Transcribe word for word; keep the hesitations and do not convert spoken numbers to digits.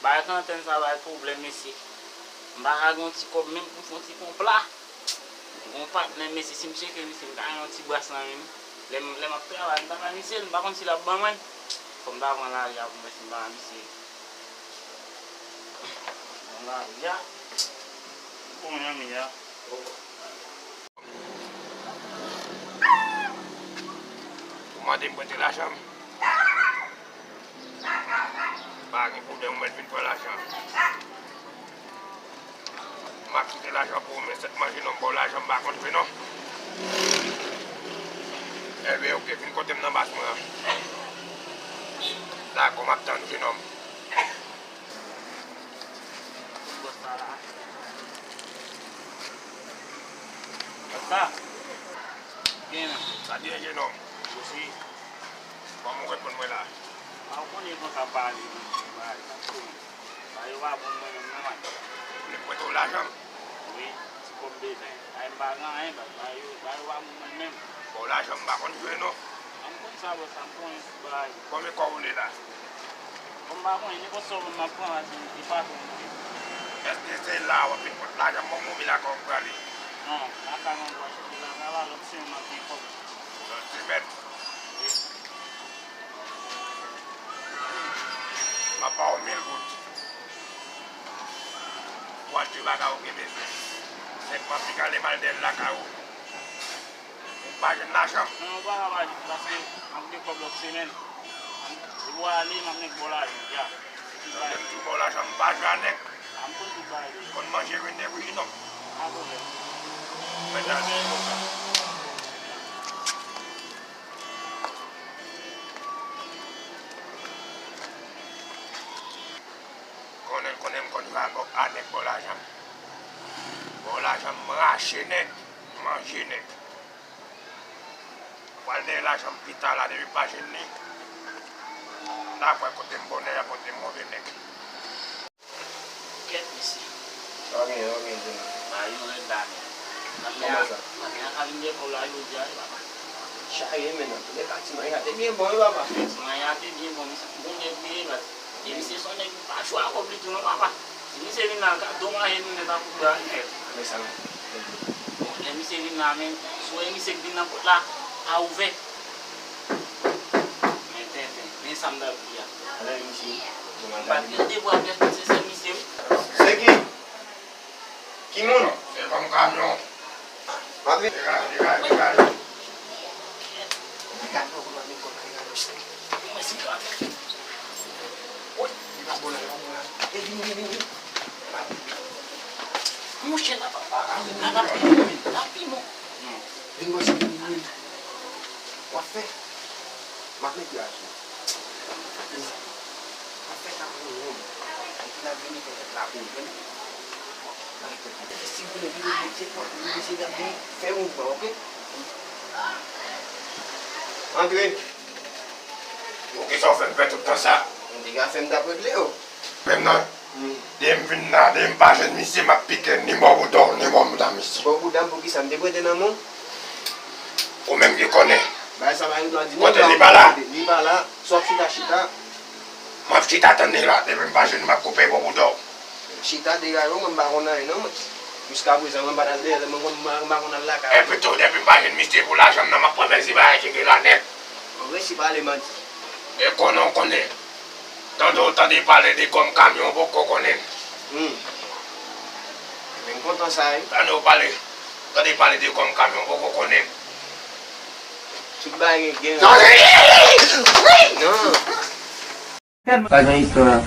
Bagay karantèn sa bay pwoblèm, mesye. M pa ka gen yon ti kòb menm pou m fè yon ti pon pla. Gon patnè, mesye, si m tcheke misye, m ta gen yon ti bras nan men m. Lè m, lè m ap travay, m ta bay misye l, m pa konn si l ap ban mwen l. Fò m ta pran lari a pou m wè si m ta bay misye l. Pran lari a. Bon, yon mi a. Ou mande m prete lajan m? Pa gen pwoblèm, ou mèt vin pran lajan. M ap kite lajan pou ou, men sèt manje non, m ba w lajan, m pa konn jwe non. Enben, oke, vin kote m nan bas mwen an. Dakò, m ap tann, jennonm. Sa. Gen. Sa byen, jennonm. Kòman w reponn mwen la? A, ou konnen konsa pale, men, bagay, sa tou. Bagay yo pa bon mwen menm, non, man. Ou vle prete w lajan m? Wi, ti kòb bezwen. Bagay m pa gen anyen, baz. Bagay yo, bagay yo pa bon mwen menm. Bon, lajan m pa konn jwe, non. A, m konn sa, baz, sa m konnen ti bagay. Konbyen kòb ou vle la? Bon, m pa konnen, nenpòt sa w ban m, m ap pran, baz, se, se patwon m, wi. Èske se la w ap vin pot lajan m ban m, oubyen lakay w prale? Non, lakay mwen m pral chèche lakay la, lòt semèn m ap gen kòb. Lòt semèn? M ap ba w mil goud. Pou achte bagay ou gen bezwen. Senk mwa pli kale m al dèyè l lakay ou. Ou pa jwenn lajan m. Non, ou pa ka pa jwenn, paske m ap gen kòb lòt semèn. Depi w ale, m ap nèk ba w lajan, ya. Tande m di w ba w lajan, m pa jwe a nèg. A, m konn tout bagay deja. Konn manje wi nèg wi, non. Pa pwoblèm. Mèt ale. Konnen, konnen m konn jwe a nèg ba w lajan. Ba w lajan, m rache nèg, m manje nèg. Pral dèyè lajan m pita la, depi m pa jwenn li. N a kwè kote m bonè a, kote m move nèg. Kèt, mesye. Sa w genyen, sa w genyen, Junior? Bagay yo rèd la, men. Kòman sa? Patnè a ka vin gen kòb la jodi a, wi, papa. Chaje, men, nan tou lè ka, ti manje a te byen bon, wi, papa. Ti manje a te byen bon, men se bon nèg li ye, baz. E misye se yon nèg ki pa chwa kòb li tou, non, papa. Si misye vin la, l ka domaje nou nèt a kout bra, wi, nèt. Men sa, men. Bon, lè misye vin la, men, si w wè misye k vin nan pòt la, pa ouvè. Men tenten, men sa m t ap di a. Ann ale, mesye. M pa t gen devwa pyès, men se sèl misye, wi. Se ki? Ki moun? Se fanm kamyon. M ap vin. Degaj, degaj, degaj. Degaj non, pou mwen vin konn degaj. Mwen si dwa. Wi, li pa bon la, li pa bon la. E vini, vini, vini, vini. Monchè, la pa, la pa pi bon, la pi bon. Vin, monchè, vin, vin. W ap fè? M ap mete yo asou. M ap fè sa pou ou menm. Epi n ap vini fè fèt la pou ou, tande? N ap fè fèt. Si w vle vini, se pòt ou, se n ap vini fè mouvman, oke? Antre. Bon, kisa w fè m fè tout tan sa? M te ka fè m t ap regle yo. Menm nan, depi m vin la, depi m pa jwenn misye, m ap pike ni bò bouda w, ni bò bouda misye. Bò bouda m poukisa? M te prete nan men w? Ou menm ki konnen. Bagay sa pa gen dwa di non. Kote li pa la? Li pa la. Si w ap chita, chita. M ap chita tann li la. Depi m pa jwenn li, m ap koupe bò bouda w. Chita, degaje w, mwen m pa konn anyen non, mwen. Jiskaprezan, mwen m pa t al dèyè l, mwen konn, mwen m pa konn al lakay. Epi tou, depi m pa jwenn misye pou lajan m nan, m ap pran mezi bagay ki gen la nèt. Ou resi pale manti. E konnen w konnen. Tande w tande pale de gòm kamyon, w poko konnen. Hmm. Men m kontan sa, wi. Tande w pale, tande pale de gòm kamyon, w poko konnen. Tout bagay gen, gen. Non. Sa gen istwa.